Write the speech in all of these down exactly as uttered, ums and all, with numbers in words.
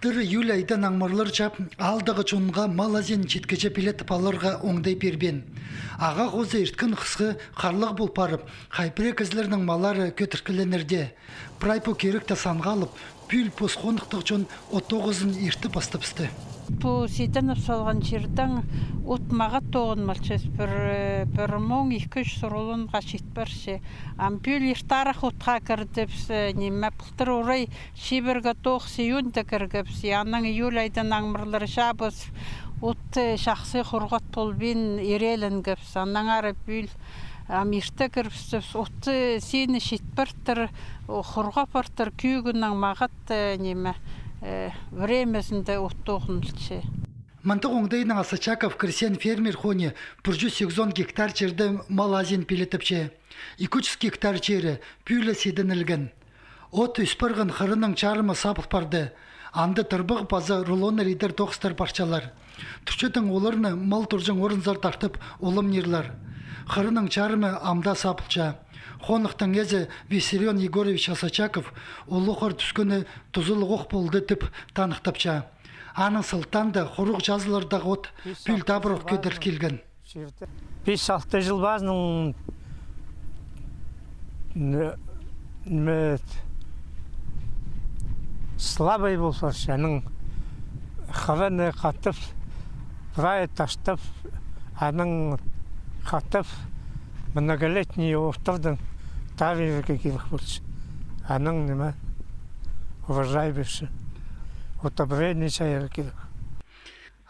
Июль айда наңмырлар чаап, аалдағы чонға Малайзияның читкіҷе пилетіп аларға оңдай пирбеен. Ағаа хоза ирткен хысха харлығ пол парып, хай пірее кізілернің маллары кӧдірткіленерде. Прай пу киректі санға алып, пӱӱл пос хонықтығ чон от тоғызын иртіп пастабысты. Пу сиденіп салған чирдең от мағат тоғынмалча, пір, пір муң ікі чӱс рулонға чит парча. Ам пӱӱл иртарах отха кірдібіс, ниме, пылтыр орай чибіргі тоғыс июньда кіргебіс, анаң июль айда наңмырлар чаабыс, от чахсы хурғат полбин ирееленгебіс, аннаңар пӱӱл ам ирте кірібіс, от сині чит партыр, хурғап партыр, кӧгенің мағат, ниме, времязында от тоғынча. Мындағ оңдайнаң Асочаков крестьян-фермер хонии пір чӱс сигізон гектар чирде Малайзияны пилетепче. Ікі чӱс гектар чирі пӱӱл сиденілген. От ӧс парған хырының чарымы сабыл парды. Анда тырбығ паза рулоннар идер тоғыстар парчалар. Турчатхан оларны мал турҷаң орынзар тартып уламнирлар. Хырының чарымы ам даа сабылча. Хонықтың ээзі Виссарион Егорович Асочаков улуғ хар тӱскені тузалығ ох полды тіп таныхтапча. Аның сылтаанда хуруғ чазылардағы от пӱӱл табырах кӧдірілген. Пис-алты чыл пазынаң, ниме, слабый пол парча, анаң хырыны хатап, прай таштап, анаң хатап, многолетний оттардаң табирға кирек полча. Анаң, ниме, урожай пирче. Удобрение чайарға кирек.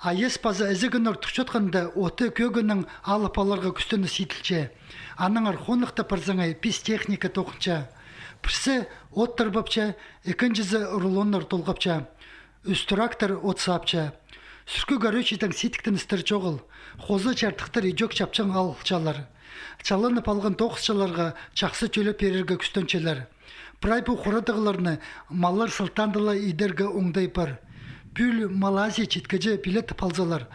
Айас паза ізігіннер турчатханда отты кӧгенең алып аларға кӱстеніс иділче. Аннаңар хонығда парзаңай пис техника тоғынча. Пірсі от тырбапча, ікінҷізі рулоннар толғапча. Ӱс трактор от саапча. Сӱркі горючийдең сидіктеністер чоғыл. Хоза чардыхтар ідӧк чапчаң алылчалар. Чаланып алған тоғысчыларға чахсы тӧлеп пирерге кӱстенчелер. Прай пу хурадығларны маллар сылтаанда ла идерге оңдай пар. Пӱӱл Малайзия читкіҷе пилетіп алзалар,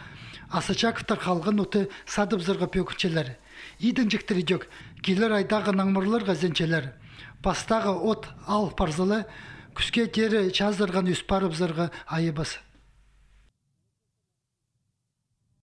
Асочаковтар халған отты садыбызарға пӧгінчелер. Идінҷектер ідӧк килер айдағы наңмырларға ізенчелер. Пастағы от алып парза ла, кӱске теере чазырған ӧс парыбызарға айабас.